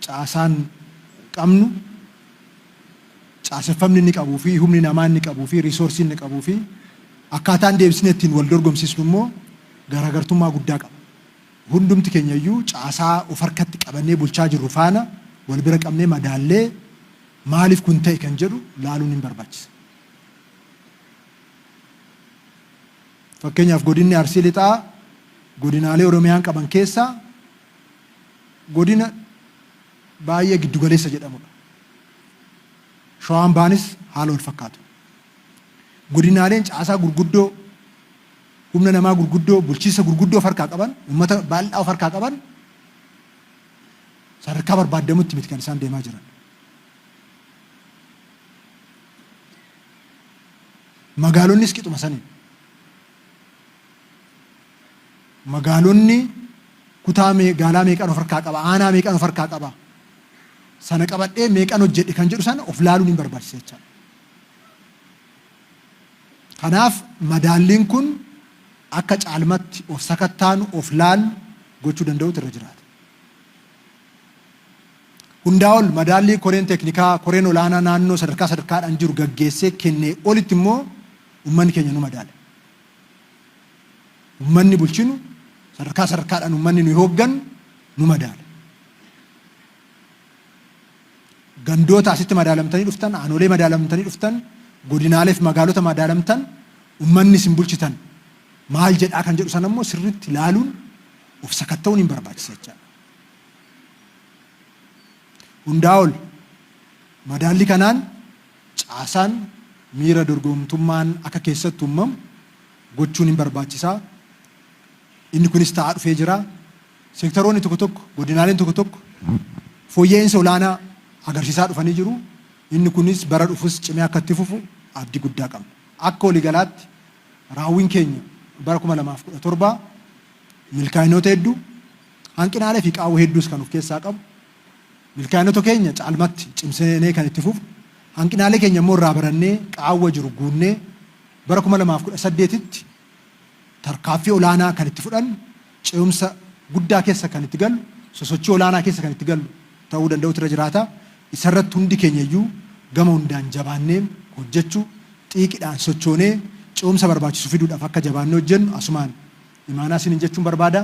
Caasaan qabnu, caaseffamni inni qabuu fi humni namaa inni qabuu fi riisoorsiin inni qabuu fi akkaataan deebisnee ittiin wal dorgomsiisnu immoo garaagartummaa guddaa qaba. Hundumti keenya iyyuu caasaa of harkatti qabannee bulchaa jirru faana wal bira qabnee madaallee maaliif kun ta'e kan jedhu laaluun hin barbaachisa. Fakkeenyaaf godinni Arsii Lixaa godinaalee Oromiyaan qaban keessaa godina baay'ee giddugaleessa jedhamudha. Shawaan Bahaanis haala walfakkaatu. Godinaaleen caasaa gurguddoo, humna namaa gurguddoo, bulchiinsa gurguddoo of harkaa qaban, uummata bal'aa of harkaa qaban sadarkaa barbaadamutti miti kan isaan deemaa jiran. Magaalonnis qixuma saniin. Magaalonni kutaa gaalaa meeqan of harkaa qaba, aanaa meeqan of harkaa qaba, sana qabadhee meeqan hojjedhe kan jedhu sana of laaluun hin barbaachisa jechaadha. Kanaaf madaalliin kun akka caalmatti of sakattaanu, of laallu gochuu danda'utu irra jiraata. Hundaa ol madaallii koreen teeknikaa, koreen olaanaa naannoo sadarkaa sadarkaadhaan jiru gaggeessee kennee olitti immoo ummanni keenya nu madaala. Ummanni bulchinu, sadarkaa sadarkaadhaan ummanni nuyi hooggannu nu madaala. Gandoota asitti madaalamtanii dhuftan, aanolee madaalamtanii dhuftan, godinaalee fi magaalota madaalamtan, ummanni isin bulchitan maal jedhaa kan jedhu sana immoo sirriitti ilaaluun of sakatta'uun hin barbaachisa jechaadha. Hundaa ol madaallii kanaan caasaan miira dorgomtummaan akka keessatti uummamu gochuun hin barbaachisa. Inni kunis ta'aa dhufee jira. Seektaroonni tokko tokko, godinaaleen tokko tokko fooyya'iinsa olaanaa agarsiisaa dhufanii jiru. Inni kunis bara dhufus cimee akka itti fufu abdii guddaa qabna. Akka waliigalaatti raawwiin keenya bara 2017 milkaa'inoota hedduu, hanqinaalee fi qaawwa hedduus kan of keessaa qabu, milkaa'inoota keenya caalmatti cimsinee kan itti fufnu, hanqinaalee keenya immoo irraa barannee qaawwa jiru guunnee bara 2018tti tarkaaffii olaanaa kan itti fudhannu, ce'umsa guddaa keessa kan itti gallu, sosochii olaanaa keessa kan itti gallu ta'uu danda'utu irra jiraata. Isarratti hundi keenya iyyuu gama hundaan jabaannee hojjechuu, xiiqidhaan sochoonee ce'umsa barbaachisu fiduudhaaf akka jabaannee hojjennu asumaan imaanaa isiniin jechuun barbaada.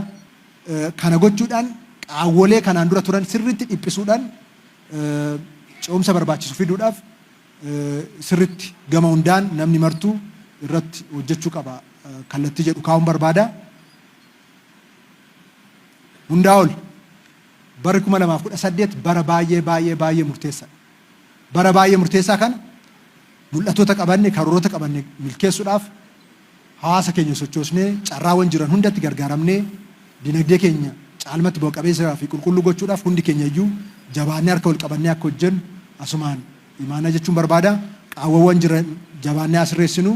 Kana gochuudhaan qaawwolee kanaan dura turan sirriitti dhiphisuudhaan ce'umsa barbaachisu fiduudhaaf sirriitti gama hundaan namni martuu irratti hojjechuu qaba kallattii jedhu kaa'uun barbaada. Hundaa ol barri 2018 bara baay'ee baay'ee baay'ee murteessadha. Bara baay'ee murteessaa kana mul'atoota qabanne, karoorota qabanne milkeessuudhaaf hawaasa keenya sochoosnee carraawwan jiran hundatti gargaaramnee dinagdee keenya caalmatti bu'a qabeessa fi qulqulluu gochuudhaaf hundi keenya iyyuu jabaannee harka wal qabannee akka hojjennu asumaan imaanaa jechuun barbaada. Qaawwawwan jiran jabaannee haa sirreessinu.